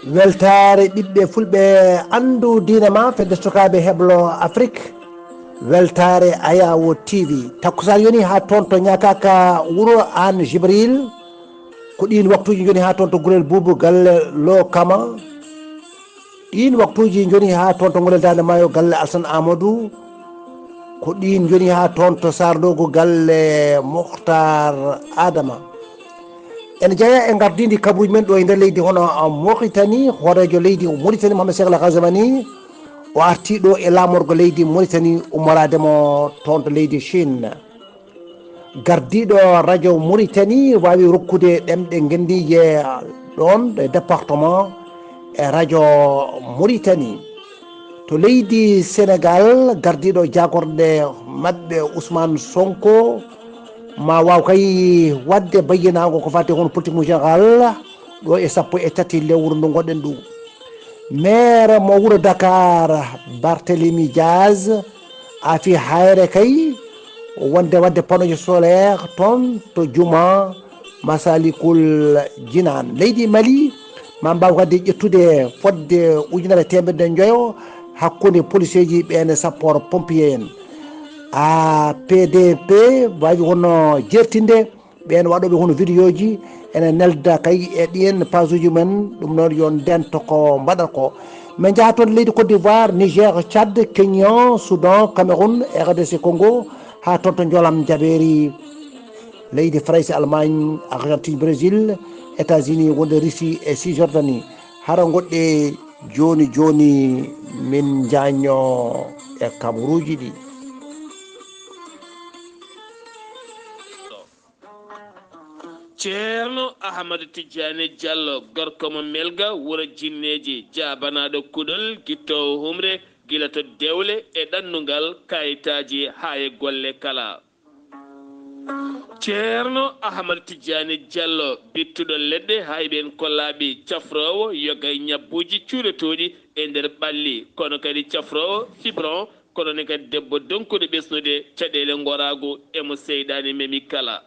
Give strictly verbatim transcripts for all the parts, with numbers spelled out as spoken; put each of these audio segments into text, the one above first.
Weltaare ɓiɓɓe fulɓe, anndu diine ma, fedde sukaaɓe heblo Afrik. Weltaare Ayawo T V. Takkusaan yoni haa toon to Ñaakaka wuro Aan Jibril. Ko ɗiin waktuuji njoni haa toon to Gurel Buubu galle Lo Kama. Ɗiin waktuuji njoni haa toon to Ngulel Daande Maayo galle Alsan Amadou. Ko ɗiin njoni haa toon to Saarloogu galle Muhtar Adama. Ene jeyaa e ngardiindi kabuuji men ɗo e nder leydi hono Mauritanie, hooreejo leydi Mauritanie Mohamed Cheikh El Ghazouani, o artii ɗo e laamorgo leydi Mauritanie ummoraade mo toon to leydi Chine. Gardiiɗo rajo Mauritanie waawi rokkude ɗemɗe ngenndiije ɗoon e département e rajo Mauritanie. To leydi Sénégal, gardiiɗo jaagorɗe maɓɓe Ousmane Sonko ma waaw kay waɗde bayyinaango ko faati hono politique mo général ɗo e sappo e tati lewru ndu ngonɗen ɗum. Maire mo wuro Dakar, Barthélemy Diaz, afi hayre kay wonde waɗde panneau solaire toon to juma Masalikul Jinan. Leydi Mali ma mbaaw kadi ƴettude fodde ujunere teemedde njoyo hakkunde poliseeji ɓeen e sappoor pompier en. A P D P waawi hono jeertinde ɓeen waɗooɓe hono vidéoji ene nelda kay e ɗiyen page uji men, ɗum noon yo ndento ko mbaɗata ko. Min njaha toon leydi Côte d'Ivoire, Niger, Tchad, Kenya, Soudan, Cameroun, R D C Congo, haa toon to Njolam Jabeeri, leydi Farayse, Allemagne, Argentine, Brésil, États-Unis, wonde Russie e Cisjordanie. Hara ngoɗɗe jooni jooni min njañño e kabaruuji ɗi. Ceerno Ahmadu Tijjaani Jallo, gorko mo Melga, wuro jinneeji, jaabanaaɗo kuɗol, gittoowo humre, gila to dewle e ɗannungal, kayitaaji haa e golle kala. Ceerno Ahmadu Tijjaani Jallo, bittuɗo leɗɗe, haa e ɓeen kollaaɓe, cafroowo yoga e ñabbuuji cuuɗotooɗi e nder ɓalli, kono kadi cafroowo fibron, kono ne kadi debbo donkuɗo ɓesnude caɗeele ngoraagu e mo seyɗaane memi kala.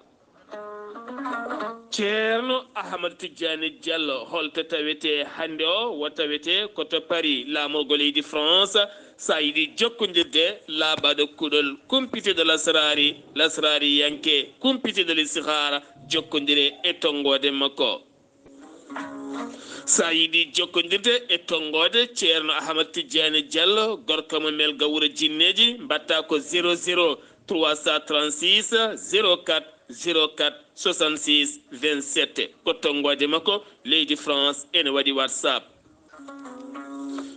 Ceerno Ahmad Tijjaani Jallo, holto tawetee hannde o? Wo tawetee ko to Paris, laamorgo leydi France. So a yiɗi jokkondirde, laaɓaaɗo kuɗol, kumpitiiɗo lasraari, lasraariyanke, kumpitiiɗo listixaara, jokkondiree e tonngoode makko. So a yiɗi jokkondirde e tonngoode Ceerno Ahmad Tijjaani Jallo, gorko mo Melga Wuro Jinneeji, mbaɗtaa ko zéro zéro trois cent trente-six zéro quatre zéro quatre soixante-six vingt-sept. Ko tonngoode makko, leydi France ene waɗi WhatsApp.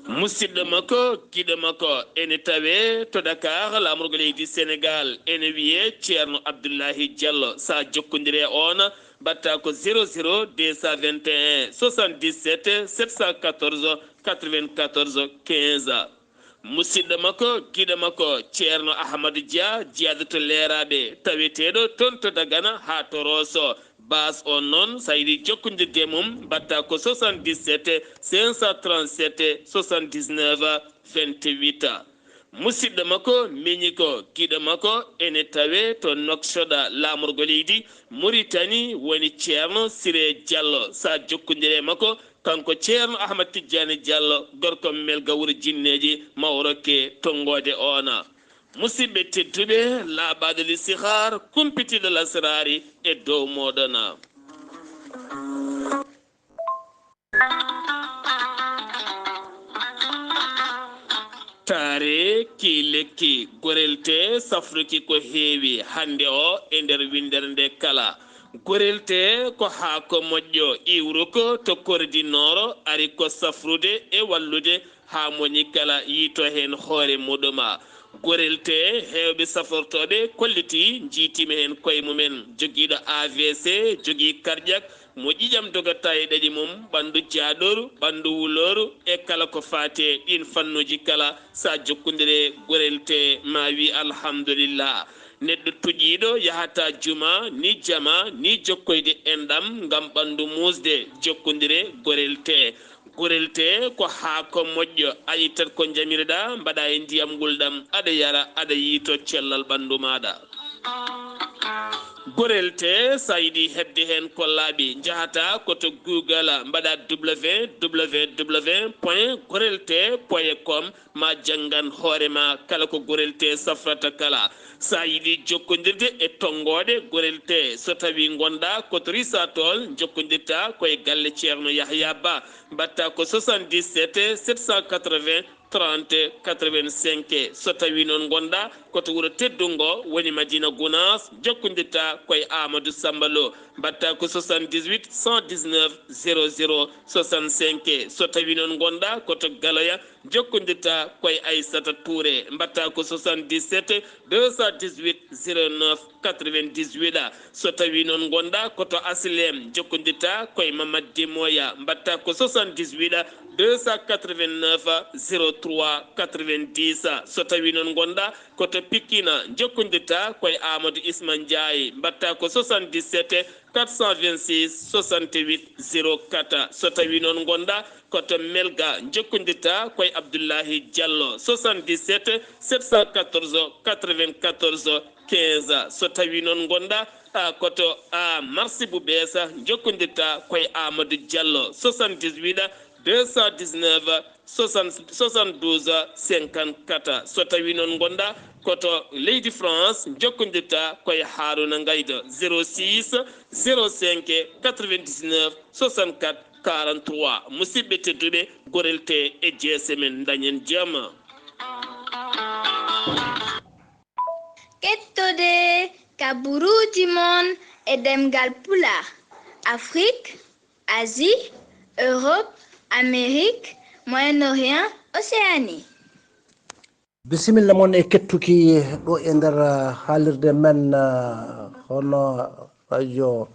Musidɗo makko, giɗo makko, ene tawee to Dakar, laamorgo leydi Senegaal, ene wiyee Ceerno Abdullahi Jallo. So a jokkondirii e oon, mbaɗtaa ko zéro zéro deux cent vingt et un soixante-dix-sept sept cent quatorze quatre-vingt-quatorze quinze. Musidɗo makko, giɗo makko, Ceerno Ahmadu Dia, jeyaaɗo to Leeraaɓe, taweteeɗo toon to Dagana haa to Rooso. Baas on noon, so a yiɗi jokkondirde e mum, mbaɗtaa ko soixante-dix-sept cinq cent trente-sept soixante-dix-neuf vingt-huit. Musidɗo makko, miñiko, giɗo makko, ene tawee to Nouakchott, laamorgo leydi Muritani, woni Ceerno Siree Jallo. So a jokkondirii e makko, kanko Ceerno Ahmad Tijjaani Jallo, gorko Melga Wuro Jinneeji, ma o rokke tonngoode oon. Musidɓe tedduɓe, laaɓaaɗo listixaar, kumpitiiɗo lasraari e dow mooɗon. Taare ki lekki, gorelte safruki ko heewi hannde o e nder winndere nde kala. Gorelte ko haako moƴƴo iwruko to Kore di Nooro, ari ko safrude e wallude haa moni kala yiito heen hoore muɗum. Gorelte heewɓe safortooɓe kollitii, njiitiima heen koye mumen. Jogiiɗo A V C, jogii karƴak, mo ƴiƴam dogata e ɗaɗi mum, ɓanndu jaaɗoru, ɓanndu wulooru e kala ko faati e ɗiin fannuuji kala, so a jokkondirii e gorelte, ma wii alhamdulillah. Neɗɗo tuƴiiɗo yahata juma, ni jama, ni jokkoyde enɗam ngam ɓanndu muusde, jokkondiree gorelte. Gorelte ko haako moƴƴo, a ittat ko njamirɗaa, mbaɗaa e ndiyam ngulɗam, aɗa yara, aɗa yiito cellal ɓanndu maaɗa. Gorelte, so a yiɗi heɓde heen kollaaɓe, njahata ko to Google, mbaɗa www point gorelte point com, ma janngan hoore ma kala ko Gorelte safrata kala. So a yiɗi jokkondirde e tonngooɗe Gorelte, so tawii ngonɗaa ko to Risatol, njokkondirta ko e galle Ceerno Yahya Ba, mbaɗta ko soixante-dix-sept sept cent quatre-vingts trente quatre-vingt-cinq. So tawii noon ngonɗaa ko to wuro teddungo, woni Madina Gunaas, njokkondirta ko e Amadou Samba Lo, mbaɗta ko soixante-dix-huit cent dix-neuf zéro zéro soixante-cinq. So tawii noon ngonɗaa ko to Galoya, njokkondirta ko e Aissata Touré, mbaɗta ko soixante-dix-sept deux cent dix-huit zéro neuf quatre-vingt-dix-huit. So tawii noon ngonɗaa ko to Aslem, njokkondirta ko e Mamad Demoya, mbaɗta ko soixante-dix-huit deux cent quatre-vingt-neuf zéro trois quatre-vingt-dix. So tawii noon ngonɗaa ko to Pikine, njokkondirta ko e Amadou Isma Ndiaye, mbaɗta ko soixante-dix-sept quatre cent vingt-six soixante-huit zéro quatre. So tawii noon ngonɗaa ko to Melga, njokkondirta ko e Abdoulahi Diallo, soixante-dix-sept sept cent quatorze quatre-vingt-quatorze quinze. So tawii noon ngonɗaa, a, ko to, a, Marsi Bou Bessa, njokkondirta ko e Amadou Diallo, soixante-dix-huit deux cent dix-neuf soixante, soixante-douze cinquante-quatre. So tawii noon ngonɗaa ko to leydi France, njokkondirta ko e Harouna Ngaydo, zéro six zéro cinq quatre-vingt-dix-neuf soixante-quatre quarante-trois. Musidɓe tedduɓe, Gorelte e G S M en, ndañen jam. Kettode kaburuuji mon e ɗemngal Pulaar, Afrik, Asie, Europe, Amérique, Moyen-Orient, Océanie. Bisimilla mon e kettuki ɗo e nder, uh, haalirde men, uh, hono radio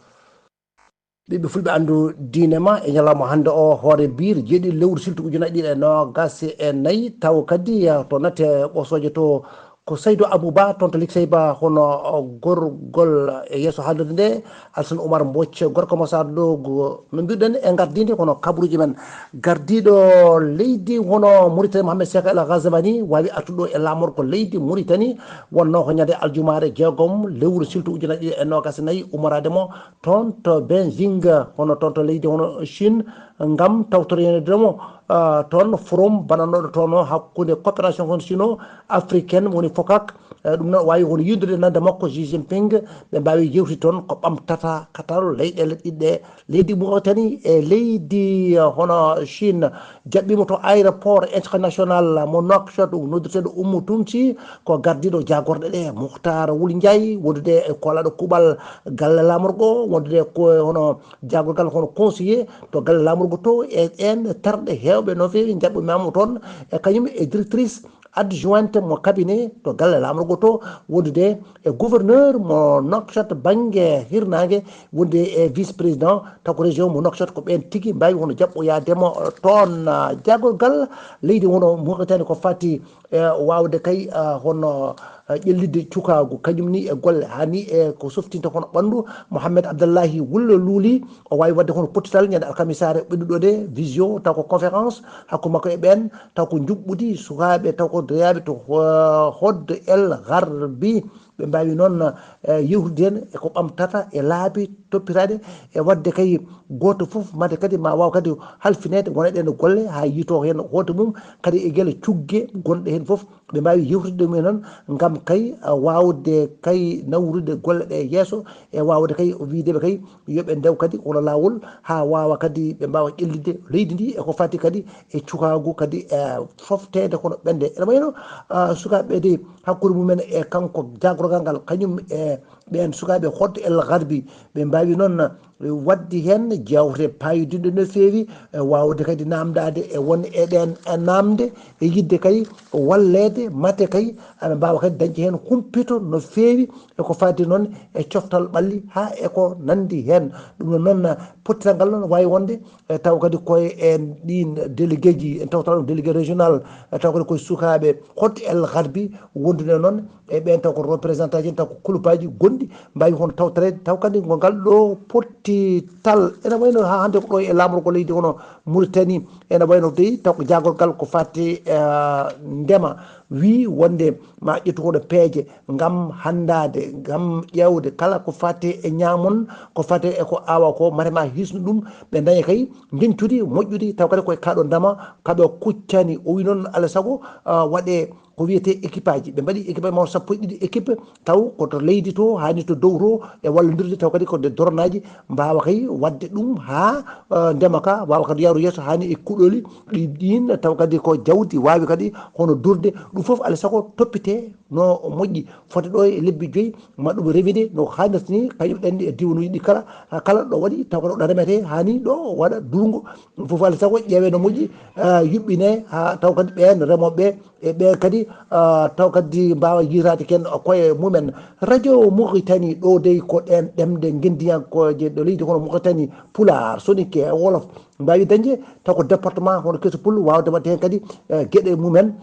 Ɓiɓɓe Fulɓe Anndu Diine Ma e ñalawma hannde o, hoore biir jeeɗiɗi lewru siltu ujunaaji ɗiɗi e noogas e nayi, taw kadi, uh, to natte ɓosooje to ko Saydu Abou Ba, toon to Liksey Ba, hono gorgol e yeeso haalirde nde, Alsan Oumar Mbodj, gorko mo Saar Dogo, no mbiɗen e ngardiinde kono kabaruuji men. Gardiiɗo leydi hono Mauritanie, Mohamed Cheikh El Ghazouani, waawi artude ɗo e laamorgo leydi Mauritanie, wonnoo ko ñande aljumaare jeegom lewru siltu ujunaaji ɗiɗi e noogas e nayi, ummoraade mo toon to Beijing, hono toon to leydi hono Chine, ngam tawtoreede mo, ah, toon forum bananooɗo toon o hakkunde coopération kon sino-africaine, woni focac. Eh, ɗum noon waawi hono yiidude nande makko Xi Jinping, ɓe mbaawi yewti toon ko ɓamtata katal leyɗeele ɗiɗi ɗe, leydi Mauritanie e leydi, eh, hono Chine. Jaɓɓiima to aéroport international mo Nouakchott, noddirteeɗo Oumou Toumsi, ko gardiiɗo jaagorɗe ɗe, Mouhtar Wul Ndiaye, wondude e koolaaɗo kuuɓal galle laamorgo, wondude ko hono jaagorgal hono conseiller to galle laamorgo to, e ɗeen terɗe heewɓe no feewi njaɓɓimaama toon, e kañum e directrice adjointe mo cabinet to galle laamorgo to, wondude e gouverneur mo Nouakchott bannge hirnaange, wondude e vice président taw ko région mo Nouakchott. Ko ɓeen tigi mbaawi hono jaɓɓoyaade mo toon. Ah, jaagorgal leydi hono Mauritanie ko fati e waawde kay, ah, hono, ah, ƴellitde cukaagu, kañum ni e golle, haa ni e ko softinta hono ɓanndu. Mohamed Abdallahi Wul Luuli, o waawi waɗde hono pottital ñande alkamisaare ɓennuɗo nde, visio, taw ko conférence hakkunde makko e ɓeen, taw ko njuɓɓudi sukaaɓe, taw ko rewɓe to, ah, Hood El Gharbi. Ɓe mbaawi noon, eh, yewtude heen e ko ɓamtata e laabi toppitaaɗe, e waɗde kay gooto fof mate kadi ma waaw kadi halfineede, wona ɗeen golle haa yiytoo heen hoto mum, kadi e gila cugge gonɗe heen fof, ɓe mbaawi yewtude ɗum e noon ngam kay, ah, waawde kay nawrude golle ɗe yeeso, e waawde kay wiyde ɓe kay yo ɓe ndew kadi wona laawol haa waawa kadi ɓe mbaawa ƴellitde leydi ndi e ko fati kadi e cukaagu kadi, eh, fofteede kono ɓende. Ene wayno, ah, sukaaɓe de hakkunde mumen e kanko jaagorgal ngal, kañum e ɓeen sukaaɓe Hood El Gharbi, ɓe mbaawi noon waɗde heen jeewte paayodinɗe no feewi, e waawde kadi naamndaade e won e ɗeen e naamnde, e yiɗde kay walleede mate kay aɓe mbaawa kadi dañde heen humpito no feewi e ko faati noon e coftal ɓalli haa e ko nanndi heen. Ɗum noon, noon pottital ngal noon waawi wonde, e taw kadi koye en ɗiin délégué ji, en tawata ɗum délégué régional, e taw kadi koye sukaaɓe Hood El Gharbi wondude noon e ɓeen taw ko représentant ji, taw ko kulupaaji gonɗi mbaawi hono tawtoreede, taw kadi ko ngal ɗo pottital. Ene wayno haa hannde ko ɗo e laamorgo leydi hono Mauritanie, ene wayno dey taw ko jaagorgal ko faati, eh, ndema. wii wonde ma ƴettu kono peeje ngam hanndaade, ngam ƴeewde kala ko faati e ñaamon, ko faati e ko awa ko, mate ma hisnu ɗum, ɓe daña kay njeñtudi moƴƴudi, taw kadi koye kaɗo ndema, kaɓe kuccani. O wi noon, alaa sago, ah, waɗe ko wiyetee équipe aji. Ɓe mbaɗi équipe aji mawɗo sappo e ɗiɗi équipe, taw ko to leydi to, hani to dow to, e wallondirde, taw kadi ko nde dornaaji mbaawa kay waɗde ɗum haa, ah, ndema ka waawa kadi yahru yeeso, hani e kuɗoli ɗi, ɗin, taw kadi ko jawdi waawi kadi hono durde. Ɗum fof, alaa sago, toppitee no moƴƴi, foti ɗo e lebbi joyi, ma ɗum revide no haanirta ni, kañum ɗenni e diwanuuji ɗi kala, haa kala ɗo waɗi, taw kadi ɗo remetee, hani ɗo waɗa durgo. Ɗum fof, alaa sago, ƴeewee no moƴƴi, ah, yuɓɓinee, haa taw kadi ɓeen remooɓe ɓe, e ɓe kadi, ah, taw kadi mbaawa yiitaade ken koye mumen. Radio Mauritanie ɗo dey ko ɗeen ɗemɗe ngenndiyankooje ɗo leydi hono Mauritanie, Pulaar, Soninke, Wolof, mbaawi dañde taw ko département hono Keso Pul waawde waɗde heen kadi, eh, geɗe mumen.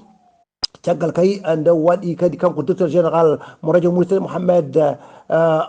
Caggal kay, eh, nde waɗi kadi kanko directeur général mo radio Mauritanie, Mohamed, eh,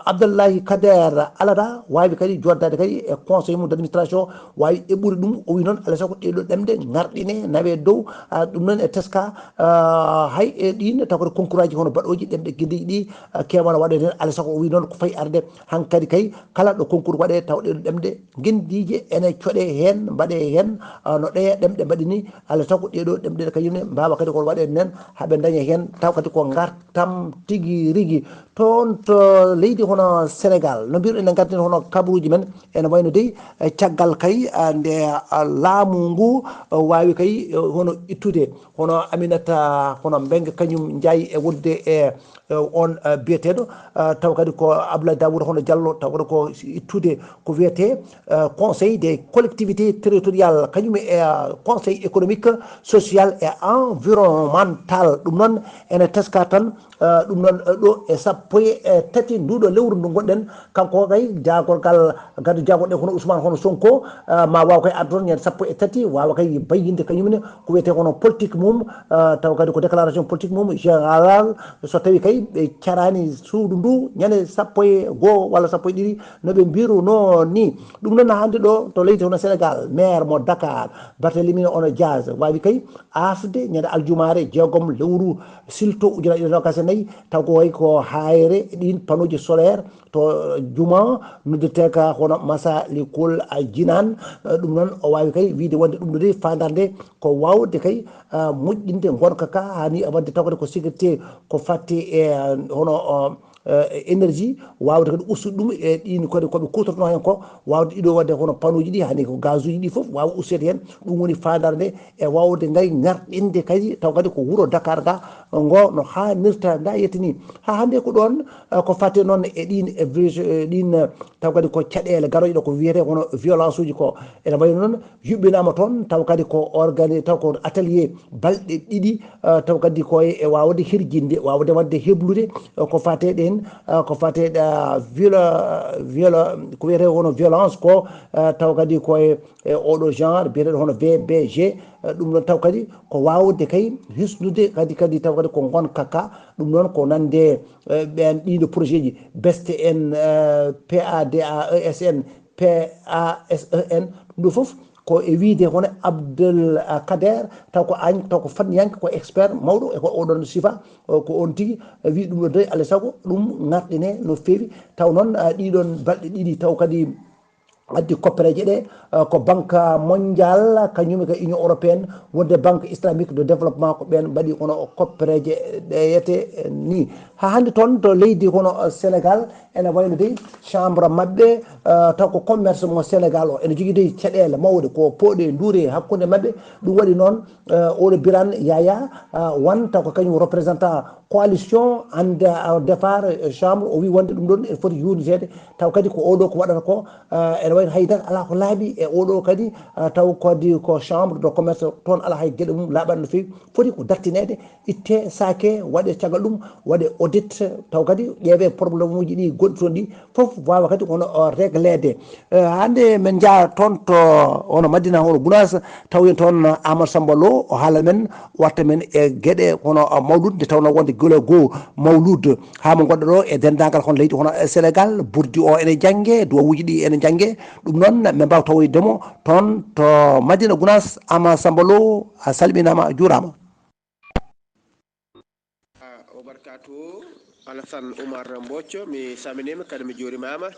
Abdallahi Kader Alada, waawi kadi jooɗdaade kadi e conseil mum d'administration, waawi eɓɓude ɗum. O wi noon, alaa sago ɗeeɗo ɗemɗe ngarɗine, nawe dow, ah, ɗum noon e teska, ah, hay e ɗin, taw koto concours aji hono baɗooji ɗemɗe genndiiɗi ɗi, ah, keewana waɗeede heen. Alaa sago o wi noon ko fayi arde hankadi kay, kala ɗo concours waɗee, taw ɗeeɗo ɗemɗe ngenndiije ene coɗee heen, mbaɗee heen, ah, no ɗee ɗemɗe mbaɗi ni. Alaa sago ɗeeɗo ɗemɗe kañum ne mbaawa kadi ko waɗeede heen, haa ɓe daña heen, taw kadi ko ngartam tigi rigi. Toon to leydi hono Sénégal, no mbiruɗen, en ngartini hono kabaruuji men, ene wayno dey, eh, caggal kay, ah, nde, ah, laamu ngu, ah, waawi kay, eh, hono ittude, hono Aminata, hono Mbengue kañum Ndiaye e wonde e, eh, on, eh, biyeteeɗo, ah, taw kadi ko Abdoulaye Daouda hono Diallo, taw kadi ko ittude ko wiyetee, eh, Conseil des collectivités territoriales, kañum e, eh, Conseil économique, social et environnemental. Ɗum noon ene teska tan, eh, ɗum noon, eh, ɗo e sappo e tati nduɗo lewru ndu ngonɗen, kanko kay jaagorgal, gadu jaagorɗe hono Ousmane, hono Sonko, eh, ma waaw kay arde toon ñande sappo e tati, waawa kay bayyinde kañum ne ko wiyetee hono politique mum, eh, taw kadi ko déclaration politique mum générale, so tawi kay ɓe carani suudu ndu ñande sappo e goo walla sappo e ɗiɗi, no ɓe mbiruno ni. Ɗum noon hannde ɗo to leydi hono Sénégal, maire mo Dakar, Barthélémy Ono Dias, waawi kay aafde ñande aljumaare jeegom lewru silto ujunaaji ɗiɗi e noogaas e nayi, taw ko way ko haayre e ɗin panneauji solaire to juma noddeteeka hono Masalikul Jinaan. Ɗum noon o waawi kay wiyde wonde ɗum ɗo de faandaare nde ko waawde kay, ah, moƴƴinde ngonka ka, hani waɗde taw kadi ko sécurité ko fati e, ah, hono, ah, eh, énergie, waawde kadi ustude ɗum e ɗin kadi ko ɓe kuutortonoo heen ko, waawde ɗiɗo waɗde hono panneauji ɗi, hani ko gazuji ɗi fof waawa usteede heen. Ɗum woni faandaare nde e waawde ngay ngarɗinde kadi, taw kadi ko wuro Dakar ga ngo no haanirta nda yettini. Haa hannde ko ɗoon, eh, ko fate noon e ɗin, e vi-, e ɗin, eh, taw kadi ko caɗeele garooje ɗo ko wiyetee hono violence uji ko. Ene wayi noon, yuɓɓinaama toon, taw kadi ko organi-, taw ko atelier balɗe ɗiɗi, eh, taw kadi ko e, e waawde hirjinde, waawde waɗde heblude, eh, ko fate ɗeen, eh, ko fate, eh, viola-, viola-, ko wiyetee hono violence ko, eh, taw kadi ko e, e oɗo genre biyeteeɗo hono V B G, eh, ɗum ɗon taw kadi ko waawde kay hisnude kadi, kadi taw kadi ko ngonka ka, ɗum ɗon ko nande, eh, ɓeen ɗiɗo projet ji, beste en, eh, P A D A E S N, P A S E N, ɗum ɗo fof ko e wiyde hono Abdel, ah, Kader, taw ko añ, taw ko fanniyanke, ko expert mawɗo e ko oɗon sifa, o, ko on tigi, eh, wi ɗum ɗo dey, alaa sago ɗum ngarɗine no feewi. Taw noon, ah, ɗiɗon balɗe ɗiɗi taw kadi addi koppereeje ɗe, ah, ko Banque Mondiale, kañum e ka Union Européenne, wonde Banque Islamique de Développement, ko ɓeen mbaɗi kono koppereeje ɗe yete, eh, ni. Haa hannde toon to leydi hono, eh, Sénégal, ene wayno dey chambre maɓɓe, eh, taw ko commerce mo Sénégal o, ene jogii dey caɗeele mawɗe, ko pooɗe nduure hakkunde maɓɓe. Ɗum waɗi noon, eh, oɗo Birane Yaya, eh, Wane, taw ko kañum représentant coalition And, eh, Defar, eh, chambre, o wi wonde ɗum ɗon ene foti yurniteede, taw kadi ko oɗo ko waɗata ko, eh, ene wayno hay dara alaa ko laaɓi e oɗo kadi, eh, taw kadi ko chambre de commerce toon alaa hay geɗe mum laaɓaɗe no feewi, foti ko dartineede. Itte saake, waɗe caggal ɗum, waɗe audit, taw kadi ƴeewe problème uji ɗi gonɗi toon ɗi fof waawa kadi kono, o, régleede. Eh, hannde men njaha toon to hono Madina, hono Gunaas, taw en toon Amadou Samba Lo, o haala men, watta men e geɗe hono, o, mawlud, nde tawnoo wonde gila goo mawlud haa mo ngonɗo ɗo e denndaangal hono leydi hono, eh, Sénégal, burdi o ene jannge, duwawuuji ɗi ene jannge. Ɗum noon, men mbaawa tawoyde mo toon to Madina Gunaas. Amadou Samba Lo, a salminaama, a juuraama. To Alassane Oumar Mbocco, mi salminiima kadi mi juurimaama.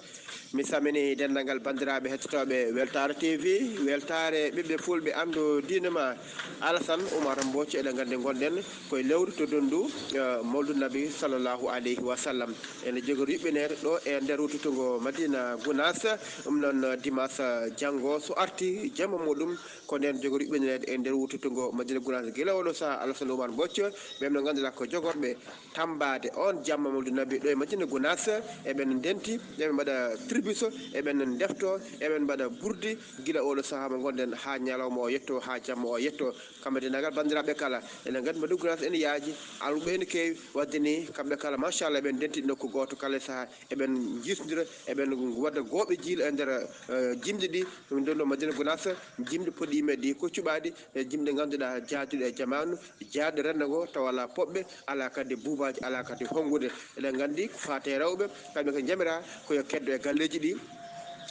Mi salmini denndaangal banndiraaɓe hettotooɓe Weltaare T V, Weltaare ɓiɓɓe Fulɓe anndu diine ma. Alassane Oumar Mbocco, eɗen nganndi ngonɗen koye lewru to Donndu, eh, Mawlud Nabi sallallahu alayhi wa sallam. Ene jogori yuɓɓineede ɗo e nder wuttutungo Madina Gunaas, ɗum noon dimanche janngo so arti jamma muɗum, ko ndeen jogori yuɓɓineede e nder wuttutungo Madina Gunaas. Gila oɗo saha Alassane Oumar Mbocco, ɓen no ngannduɗaa ko jogorɓe tambaade on jamma Mawlud Nabi ɗo e Madina Gunaas, eɓen ndenti, eɓen mbaɗa tribus, eɓen ndefto, eɓen mbaɗa burdi, gila oɗo saha mo ngonɗen haa ñalawma o yetto, haa jamma o yetto. Kamɓe denndaangal banndiraaɓe kala, eɗen nganndi Madina Gunaas ene yaaji, almuɓɓe ene keewi, wadde ni kamɓe kala, machallah, eɓen ndenti nokku gooto kala e saha, eɓen jiisondira, eɓen wadda gooɓe jiil e nder, eh, jimɗi ɗi, ɗum ɗon ɗo Madina Gunaas, jimɗi poɗɗi yimɓe ɗi ko cuɓaaɗi, e jimɗi ngannduɗaa jaaduɗe e jamaanu, jaaduɗe renndo ngo, tawa alaa poɓɓe, alaa kadi buubaaji, alaa kadi honngude. Eɗen nganndi ko faati e rewɓe, kamɓe ko njamira ko yo keddo e galleeji ɗi,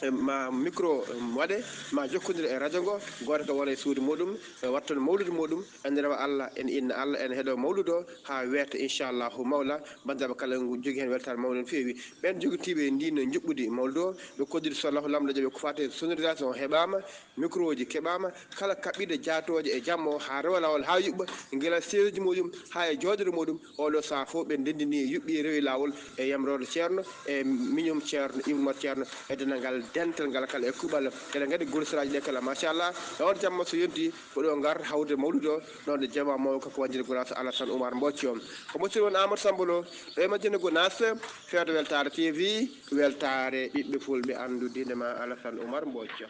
e ma micro, em, waɗe, ma jokkondir e radio ngo, gooto ko wona e suudu muɗum, e wattude mawludu muɗum, ene rewa Allah, ene inna Allah, ene heɗo mawludu o haa weeta, inchallahu mawla. Banndiraaɓe kala ngu jogii heen weltaare mawɗo no feewi. Ɓeen jogintiiɓe ndiin njuɓɓudi mawludu o, ɓe kodditi so Allahu Laamɗo jaɓi ko faati e sonorisation o heɓaama, micro ji keɓaama, kala kaɓɓiiɗo jaatooje e jamma o haa rewa laawol haa yuɓɓa, gila siège muɗum haa e jooɗorde muɗum, oɗo saha fof ɓe ndenndini, yuɓɓi, rewi laawol e yamroore Ceerno, e miñum Ceerno, Ibrahima Ceerno, e denndaangal dental ngal kala e kuuɓal. Eɗen nganndi golisaraaji ɗe kala, machallah. E on jamma so yonti, ko ɗo ngar hawde mawludu o, ɗon ɗo jama mawɗo ko Wandire Gunaas Alassane Oumar Mbocco. Ko musidɗo mon Amadou Samba Lo, ɗo e Madina Gunaas, feeto Weltaare T V, weltaare ɓiɓɓe Fulɓe anndu diine ma Alassane Oumar Mbocco.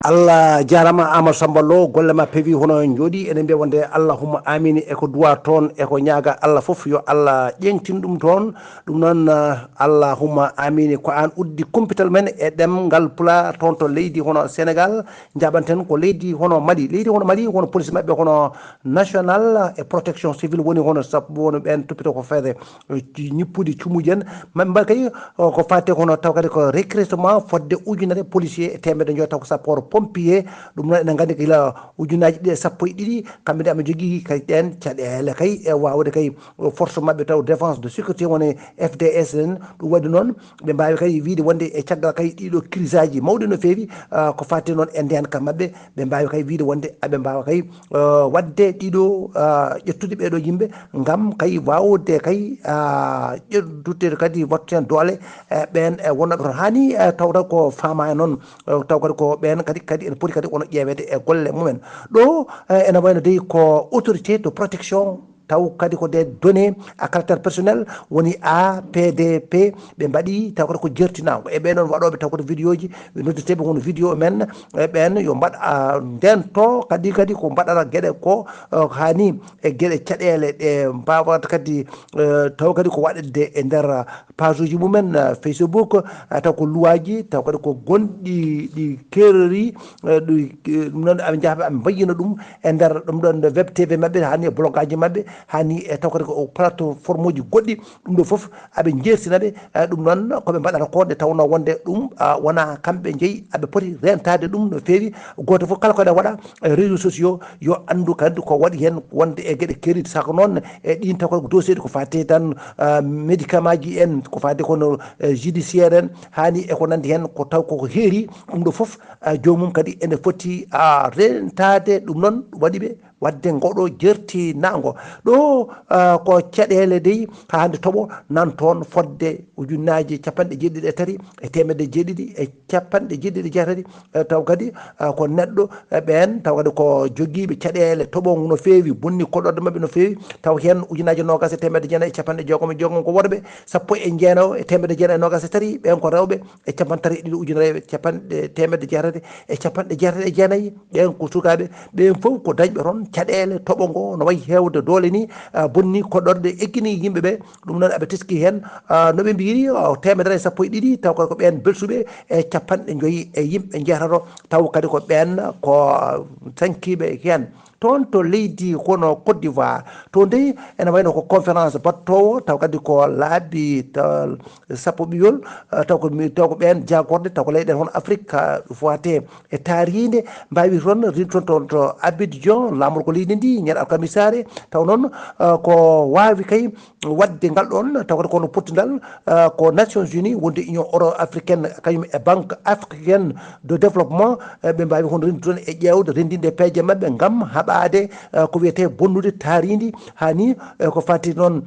Allah jaaraama Amadou Samba Lo, golle ma peewi hono njooɗi. Eɗen mbiya wonde allahumma amini e ko duwa toon e ko ñaaga Allah fof yo Allah ƴeeŋtin ɗum toon. Ɗum noon, eh, allahumma amini ko aan uddi kumpital men e ɗemngal Pulaar toon to leydi hono Sénégal. Njaɓanten ko leydi hono Mali. Leydi hono Mali, hono police maɓɓe hono national e protection civile woni hono sappo, woni ɓeen toppito ko feede, eh, ci-, ñippude cumuji en. Maɓɓe mbaɗa kay, o, ko faati kono taw kadi ko recrutement fodde ujunere policier e teemedde njoy taw ko sappoor pompier. Ɗum noon eɗen nganndi ko gila ujunnaaji ɗiɗi e sappo e ɗiɗi, kamɓe ne aɓe njogii kay ɗeen caɗeele kay e waawde kay, o, force maɓɓe taw défense de sécurité woni F D S en. Ɗum waɗi noon ɓe mbaawi kay wiyde wonde e caggal kay ɗiɗo crise aji mawɗi no feewi, ah, ko faati noon e ndeenka maɓɓe, ɓe mbaawi kay wiyde wonde aɓe mbaawa kay, ah, waɗde ɗiɗo, ah, ƴettude ɓeeɗo yimɓe ngam kay waawde kay, ah, ƴettude kadi wattu heen doole, eh, ɓeen, eh, wonnooɓe toon. Haani, eh, tawata ko faama e noon, eh, taw kadi ko ɓeen kadi, kadi ene poti kadi wono ƴeeweede e golle mumen. Ɗo, eh, ene wayno dey ko autorité de protection taw kadi ko des données à caractère personnel woni A P D P ɓe mbaɗi taw kadi ko jertinaango e ɓee noon waɗooɓe taw kadi vidéo ji, ɓe noddirteeɓe won vidéo men e ɓeen yo mbaɗ, ah, ndeen to kadi kadi ko mbaɗata geɗe ko, ah, haani e geɗe caɗeele ɗe mbaawata kadi, eh, taw kadi ko waɗede e nder page uji mumen, eh, Facebook, eh, taw ko luwaaji, taw kadi ko gonɗi ɗi keerori, eh, ɗi, eh, ɗum noon aɓe njaha ɓe aɓe mbayyina ɗum e nder ɗum ɗoon web T V maɓɓe, hani e blogaaji maɓɓe, hani e taw kadi ko plateforme uji goɗɗi, ɗum ɗo fof aɓe njeertina ɓe, eh, ɗum noon ko ɓe mbaɗata ko nde tawnoo wonde ɗum, ah, wonaa kamɓe njeyi, aɓe poti reentaade ɗum no feewi. Gooto fof kala ko eɗen waɗa e réseaux sociaux, yo anndu kadi ko waɗi heen wonde e geɗe keeriiɗe, saka noon e ɗiin taw ko dossier ko faati tan, ah, médicament ji en, ko faati kono, eh, judiciaire en, haani e ko nanndi heen ko taw koko heeri, ɗum ɗo fof, ah, joomum kadi ene foti, ah, reentaade. Ɗum noon waɗi ɓe waɗde ngoɗo jertinaango. Ɗo, ah, ko caɗeele dey haa hannde toɓo nan toon fodde ujunnaaji capanɗe jeeɗiɗi e tati e teemedde jeeɗiɗi e capanɗe jeeɗiɗi e jeetati, eh, taw kadi, eh, ko neɗɗo, eh, ɓeen, taw kadi ko jogiiɓe caɗeele toɓo no feewi, bonni koɗorɗe maɓɓe no feewi, taw heen ujunnaaji noogaas e teemedde jeenayi e capanɗe jeegom e jeegom ko worɓe, sappo e jeenayi e teemedde jeenayi e noogaas e tati, ɓeen ko rewɓe, e capanɗe tati e ɗiɗi ujunere e capanɗe, teemedde jeetati e capanɗe jeetati e jeenayi, ɓeen ko sukaaɓe, ɓeen fof ko dañɓe toon caɗeele toɓo ngo no wayi heewde doole ni, ah, bonni koɗorɗe, eggini yimɓe ɓe. Ɗum noon aɓe teski heen, ah, no ɓe mbiyiri, ah, teemedere e sappo e ɗiɗi, taw ko ɓeen belsuɓe e capanɗe njoyi e yimɓe njeetato, taw kadi ko ɓeen ko, ah, sankiiɓe heen. Toon to leydi kono Côte d'Ivoire, to ndey ene wayno ko conférence battoowo, taw kadi ko laabi ta-, sappo ɓiyol, eh, taw ko mi-, taw ko ɓeen jaagorɗe, taw ko leyɗeele hono Afrique, ka fowate e taariinde, mbaawi toon, rin toon, toon to Abidjan, laamorgo leydi ndi, ñande alkamisaare, taw noon, eh, ko waawi kay waɗde ngal ɗoon, taw kadi kono pottidal, eh, ko Nations Unies, wonde Union Euro Africaine, kañum e Banque Africaine de Développement, eh, ɓe mbaawi hono renndi toon e ƴeewde renndinde peeje maɓɓe ngam haɓaade, eh, ko wiyetee bonnude taariindi, haa ni, eh, ko fati noon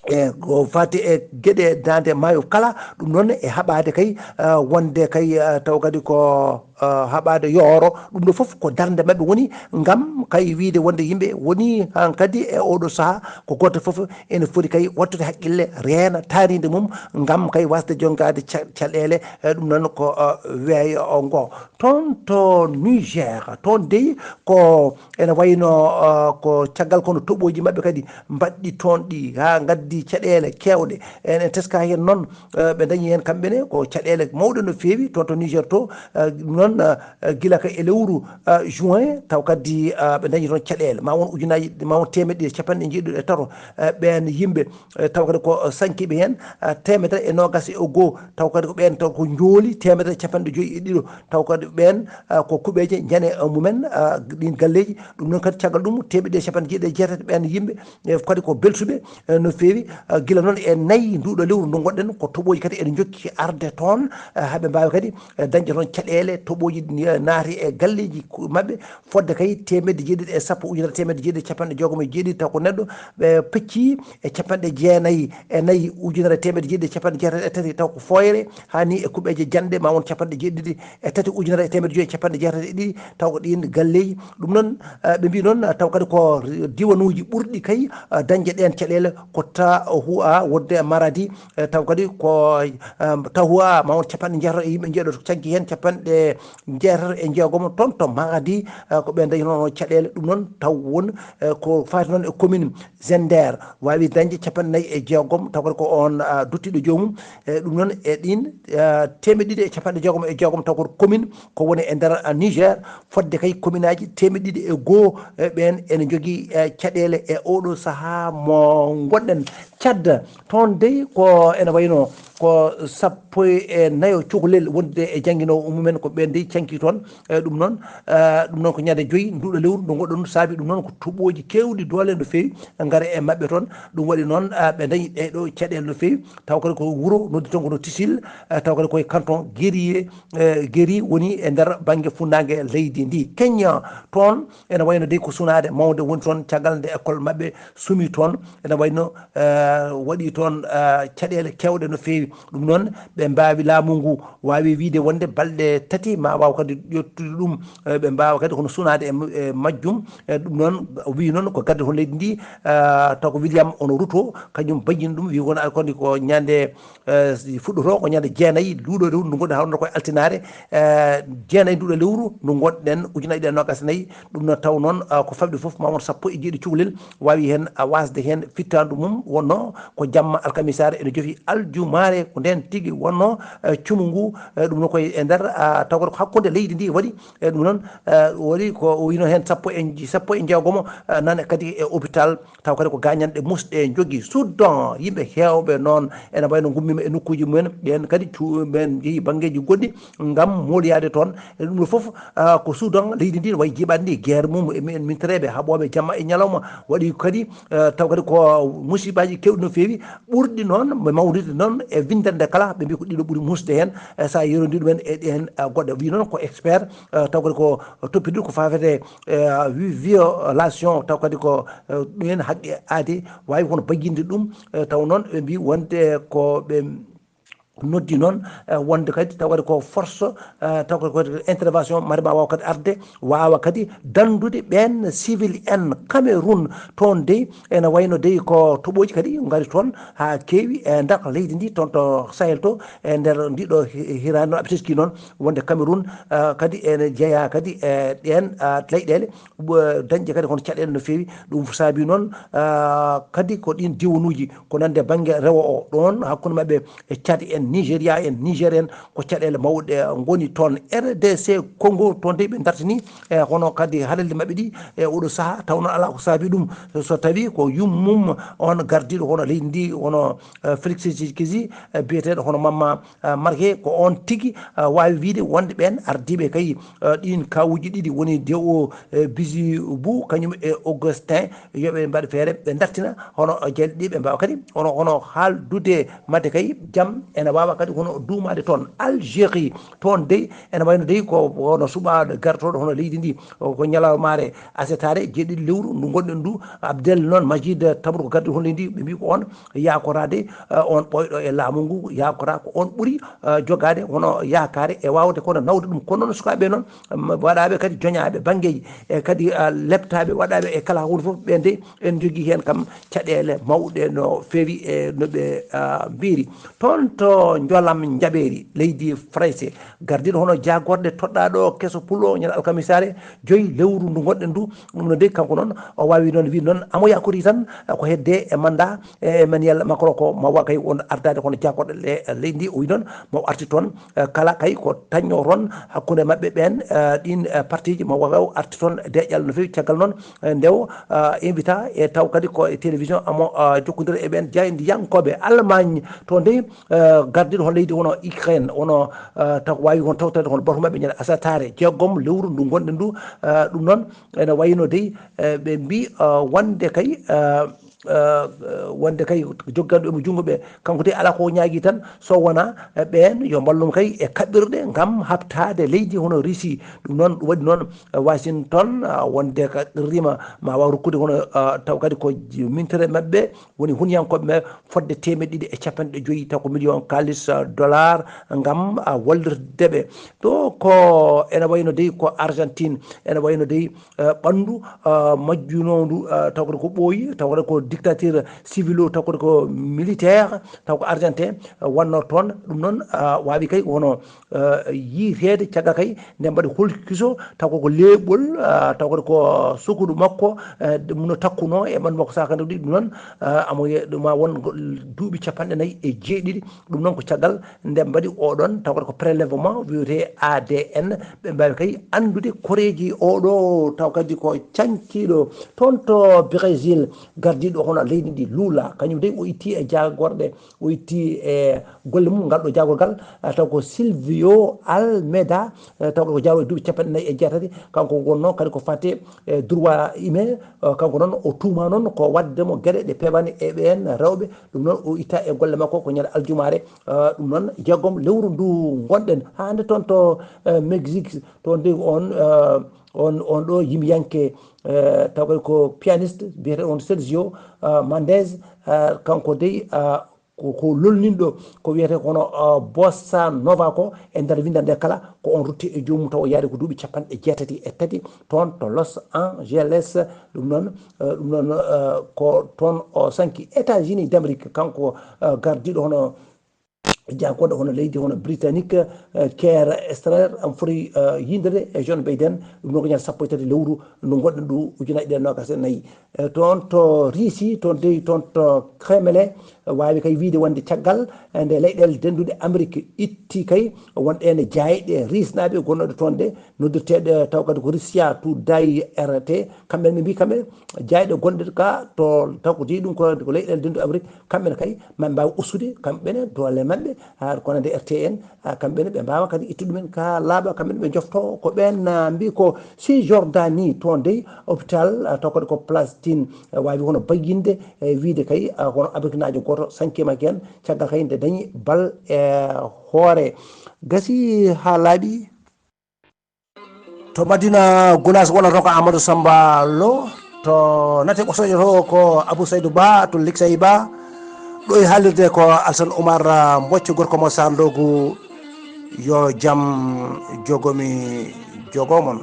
e ko fati e geɗe daande maayo kala, ɗum noon e haɓaade kay, eh, wonde kay, eh, taw kadi ko, eh, haɓaade yooro, ɗum ɗo fof ko darnde maɓɓe woni ngam kay wiyde wonde yimɓe woni han kadi e oɗo sahaa ko gooto fof ene foti kay wattude haqqille, reena taariinde mum ngam kay wasde jonngaade ca-, caɗeele, eh, ɗum noon ko, eh, weeyo o ngo. Toon to Niger, toon dey ko ene wayno, eh, ko caggal kono toɓooji maɓɓe kadi mbaɗɗi toon ɗi haa ngaddi caɗeele keewɗe. En, en teska heen noon, eh, ɓe dañi heen kamɓe ne ko caɗeele mawɗe no feewi toon to Niger to, eh, ɗum noon, eh, gila ka e lewru, eh, juin taw kadi, eh, ɓe dañi toon caɗeele ma won ujunaji, ma won teemeɗɗe ɗiɗi e capanɗe jeeɗiɗi e tato, eh, ɓeen yimɓe, eh, taw kadi ko, eh, sankiiɓe heen, eh, teemedere e noogas e goo, taw kadi ko ɓeen taw ko njooli teemedere e capanɗe joyi e ɗiɗo, taw kadi ɓeen, eh, ko kuɓeeje njane, eh, mumen, eh, ɗiin galleeji, ɗum noon kadi caggal ɗum teemeɗɗe e capanɗe jeeɗiɗi e jeetati ɓeen yimɓe, eh, kadi ko belsuɓe, eh, no feewi, eh, gila noon e nayi nduuɗo lewru ndu ngonɗen ko toɓooji kadi ene njokki arde toon, eh, haa ɓe mbaawa kadi, eh, dañde toon caɗeele toɓooji, eh, naati e galleeji ku-, maɓɓe fodde kay teemedde jeeɗiɗi e sappo, ujunere teemedde jeeɗiɗi e capanɗe jeegom e jeeɗiɗi, taw ko neɗɗo ɓe pecci e capanɗe jeenayi e nayi, ujunere teemedde jeeɗiɗi e capanɗe jeetati e tati, taw ko fooyre haa ni e kuɓeeje janɗe ma won capanɗe jeeɗiɗi e tati, ujunere e teemedde joyi e capanɗe jeetati e ɗiɗi, taw ko ɗiin galleeji. Ɗum noon, eh, ɓe mbii noon, eh, taw kadi ko diwanuuji ɓurɗi kay, eh, dañde ɗeen caɗeele ko Tahoua wonde Maradi, eh, taw kadi ko, eh, Tahoua ma won capanɗe jeetato e yimɓe jeeɗiɗo, canki heen capanɗe jeetato e jeegom toon to Maradi, eh, ko ɓe dañi noon caɗeele. Ɗum noon taw won, eh, ko faati noon e commune Zender waawi dañde capanɗe nayi e jeegom, taw kadi ko oon, ah, duttiiɗo joomum. E ɗum noon e ɗiin, ah, teemeɗɗe ɗiɗi e capanɗe jeegom e jeegom, taw ko commune ko woni e nder, ah, Niger, fodde kay commune aji teemeɗɗe ɗiɗi e goo, e ɓeen ene njogii, e caɗeele e oɗo sahaa mo ngonɗen. Tchad, toon dey ko ene wayno ko sappo e nayo cukalel wonde e jannginoowo mumen ko ɓeen dey canki toon. E ɗum noon, eh, ɗum noon ko ñande joyi nduɗo lewru ndu ngoɗɗon saabi ɗum noon ko toɓooji keewɗi doole no feewi ngara e maɓɓe toon. Ɗum waɗi noon, eh, ɓe dañi ɗee ɗo caɗeele no feewi. Taw kadi ko wuro noddi toon kono Tisil, eh, taw kadi koye canton Guéri, eh, Guéri woni e nder bannge funnaange leydi ndi. Kenya toon ene wayno dey ko sunaade mawnde woni toon caggal nde école maɓɓe sumi toon. Ene wayno, eh, waɗi toon, eh, caɗeele keewɗe no feewi. Ɗum noon ɓe mbaawi laamu ngu waawi wiyde wonde balɗe tati ma waaw kadi ƴettude ɗum, eh, ɓe mbaawa kadi kono sunaade e, e majjum. Eh, ɗum noon o wii noon ko gardiɗo leydi ndi, eh, taw ko William ono Ruto, kañum bajjini ɗum, wii won kadi ko ñande, eh, fuɗɗoto ko ñande jeenayi nduɗo lewru ndu ngonɗen hawno koye altinaare, eh, jeenayi nduɗo lewru ndu ngonɗen ujunnaji ɗiɗi e noogas e nayi. Ɗum no taw noon, ah, ko famɗi fof ma won sappo e jeeɗi cukalel waawi heen, ah, wasde heen fittaandu mum wonno ko jamma alkamisaare ene jofi aljumaare ko ndeen tigi wonno, eh, cumu ngu, eh, ɗum no koye e nder, ah, taw kadi ko hakkunde leydi ndi waɗi, eh, ɗum noon, eh, waɗi ko o wino heen sappo e, sappo e jeegomo, eh, nane kadi e hôpital. Taw kadi ko gañanɗe musɗe jogii. Soudan, yimɓe heewɓe noon ene wayno ngummiima e nokkuuji mumen, ɓeen kadi cu-, ɓeen njehii banngeeji goɗɗi ngam mooliyaade toon. E ɗum ɗo fof, ah, ko Soudan, leydi ndi no wayi jiiɓaade ndi, guerre mum, e min, min tereeɓe, haɓooɓe jamma e ñalawma, waɗi kadi, eh, taw kadi ko musiibaaji keewɗi no feewi, ɓurɗi noon, ɓe mawnude noon e winndannde kala, ɓe mbii ko ɗiɗo ɓuri musde heen, eh, so a yeronndii ɗumen e ɗeen, eh, goɗɗe. Wii noon ko expert, eh, taw kadi ko toppitooɗo ko faafete, eh, wi-, violation, taw kadi ko, eh, ɗum en haqqe aadi, waawi kono bajjinde ɗum, eh, taw noon ɓe mbii wonde ko ɓe noddi noon, eh, wonde kadi taw kadi ko force, eh, taw kadi ko intervention mari ma waaw kadi arde, waawa kadi danndude ɓeen civil en Cameroun. Toon dey ene wayno dey ko toɓooji kadi ngari toon haa keewi e nder leydi ndi, toon to Sahel to, e nder ndiɗo hi-, hiraande noon, aɓe teski noon wonde Cameroun, eh, kadi ene jeyaa kadi e ɗeen, eh, leyɗeele, eh, dañde kadi kono caɗeele no feewi. Ɗum saabi noon, eh, kadi ko ɗiin diwanuuji ko nande bannge rewo o ɗoon hakkunde maɓɓe e Tchad en Nigeria en, Niger en, ko caɗeele mawɗe ngoni toon. R D C Congo, toon dey ɓe dartini e hono kadi haralleeji maɓɓe ɗi e oɗo sahaa, taw noon alaa ko saabi ɗum. So tawi ko yummum on gardiiɗo hono leydi ndi, hono eh, Félix Tshisekedi, eh, biyeteeɗo hono Mamma eh, Marke, ko on tigi eh, waawi wiyde wonde ɓeen ardiiɓe kay eh, ɗiin kawuuji ɗiɗi woni D O eh, Bizibu kañum e Augustin, yo ɓe mbaɗ feere ɓe dartina hono jeyɗe ɗi ɓe mbaawa kadi hono, hono haaldude mate kay jam ene waawa kadi hono duumaade toon. Algérie, toon dey ene wayno dey ko hono suɓaaɗo gartooɗo hono leydi ndi, ko ñalawmaare asetaare jeeɗiɗi lewru ndu ngonɗen ndu. Abdel noon Majid Tabru ko gardiiɗo hono leydi ndi, ɓe mbii ko on yaakoraade eh, on ɓooyɗo e laamu ngu, yaakora ko on ɓuri eh, jogaade hono yaakaare e waawde kono nawde ɗum. Kono noon sukaaɓe noon m- waɗaaɓe kadi joñaaɓe banngeeji e kadi eh, leptaaɓe waɗaaɓe e kala huunde fof, ɓeen de en njogii heen kam caɗeele mawɗe no feewi e no ɓe ah, mbiiri. Toon to Njolam Njaɓeeri, leydi Farayse, gardiiɗo hono jaagorɗe toɗɗaaɗo keso pullo ñande alkamisaare joyi lewru ndu ngonɗen ndu, ɗum no de kanko noon o waawi noon wiide noon amo yaakori tan eh, ko hedde e mandat Emmanuel Macron ko mawa kay won ardaade kono jaagorɗe le- leydi ndi. O wi noon maw arti toon eh, kala kay ko tañno toon hakkunde maɓɓe ɓeen eh, ɗiin eh, partiji mawa kay o arti toon deeƴal no feewi. Caggal noon eh, nde o eh, invita e taw kadi ko e télévision amo eh, jokkondira e ɓeen jaayndiyankooɓe. Allemagne, to ndey eh, gardiiɗo hono leydi hono Ukraine, hono eh, taw ko waawi kon tawtade hono bato maɓɓe ñande asataare jeegom lewru ndu ngonɗen ndu. Eh, ɗum noon ene wayno dey eh, ɓe mbii eh, wonde kay eh, eh, wonde kay jogganɗo emo junngo ɓe, kanko de alaa ko o ñaagii tan so wonaa eh, ɓeen yo mballum kay e kaɓirɗe ngam haɓtaade leydi hono Russie. Ɗum noon ɗum waɗi noon eh, Washington ah, wonde ka qirrima ma waaw rokkude hono ah, taw kadi ko j- mintere maɓɓe woni huniyankooɓe maɓɓe fodde teemeɗɗe ɗiɗi e capanɗe joyi taw ko million kaalis ah, dollar ngam ah, wallirde ɓe. Ɗo ko ene wayno dey ko Argentine, ene wayno dey eh, ɓanndu eh, majjunoondu eh, taw kadi ko ɓooyi, taw kadi ko dictature civil o, taw kadi ko militaire, taw ko argentin eh, wonno toon. Ɗum noon ah, waawi kay wonno eh, yiiteede caggal kay nde mbaɗi holkiso taw koko leeɓol ah, taw kadi ko sukudu makko eh, ɗum no takkuno e ɓanndu makko sakandawdi. Ɗum noon ah, amo ye- ɗum ma won go- duuɓi capanɗe nayi e jeeɗiɗi. Ɗum noon ko caggal nde mbaɗi oɗon taw kadi ko prélèvement wiyetee A D N. Ɓe mbaawi kay anndude koreeji oɗo taw kadi ko cankiiɗo toon to Brésil. Gardiiɗo hono leydi ndi Lula, kañum dey o itti e jaagorɗe, o itti e golle mum ngal ɗo jaagorgal ah, taw ko Silvio Almeida eh, taw ko jaagorɗo duuɓi capanɗe nayi e jeetati. Kanko wonno kadi ko fate e droit humain eh, kanko noon o tuuma noon ko waɗde mo geɗe ɗe peewani e ɓeen rewɓe. Ɗum noon o itta e golle makko ko ñande aljumaare eh, ɗum noon jeegom lewru ndu ngonɗen. Haa hannde toon to eh, Mexique, toon de on eh, on on ɗo yimɓeyanke eh, taw kadi ko pianiste biyeteeɗo on Sergio eh, Mendez eh, kanko dey eh, ko ko lolninɗo ko wiyetee ko hono uh, bossa nova ko e nder winndannde kala ko on rutti e joomum taw o yaari ko duuɓi capanɗe jeetati e tati toon to Los Angeles. Ɗum noon uh, ɗum noon uh, ko toon o sanki États-Unis d'Amérique, kanko uh, gardiiɗo hono jagorɗo hono leydi hono britannique uh, Keir Starmer am foti uh, yindede e John Biden. Ɗum noon ko ñande sappo e tati lewru ndu ngonɗen ndu ujunaaji ɗiɗi e noogas e nayi. E toon to Riisi, toon dey toon to Kremlin, waawi kay wiyde wonde caggal nde leyɗeele dennduɗe Amerik itti kay won ɗeen jaayɗe riisnaaɓe gonnooɗe toon ɗe noddirteeɗe taw kadi ko Russia Today R T, kamɓe ne ɓe mbii kamɓe ne jaayɗe gonɗe ka to taw ko jeyi ɗum ko ko leyɗeele dennduɗe Amerik, kamɓe ne kay maɓe mbaawi ustude kamɓe ne doole maɓɓe. Haa ko wonande R T N, ah, kamɓe ne ɓe mbaawa kadi ittude ɗumen ka laaɓa, kamɓe ne ɓe njofto ko ɓeen ah, mbii ko Cisjordanie, toon dey hôpital ah, taw kadi ko Palestine, eh, waawi hono bayyinde e wiyde kay ah, hono abrikinaajo gooto sankiima heen caggal kay nde dañi bal e hoore. Gasi haa laaɓi. To Madina Gunaas wonata ko Amadou Samba Lo, to nate ɓosoojo to ko Abou Saydou Ba to Liksay Ba. Ɗo e haalirde ko Alsan Oumar ah, Mbocco gorko mo Sarndogu. Yo jam jogomi jogo mon.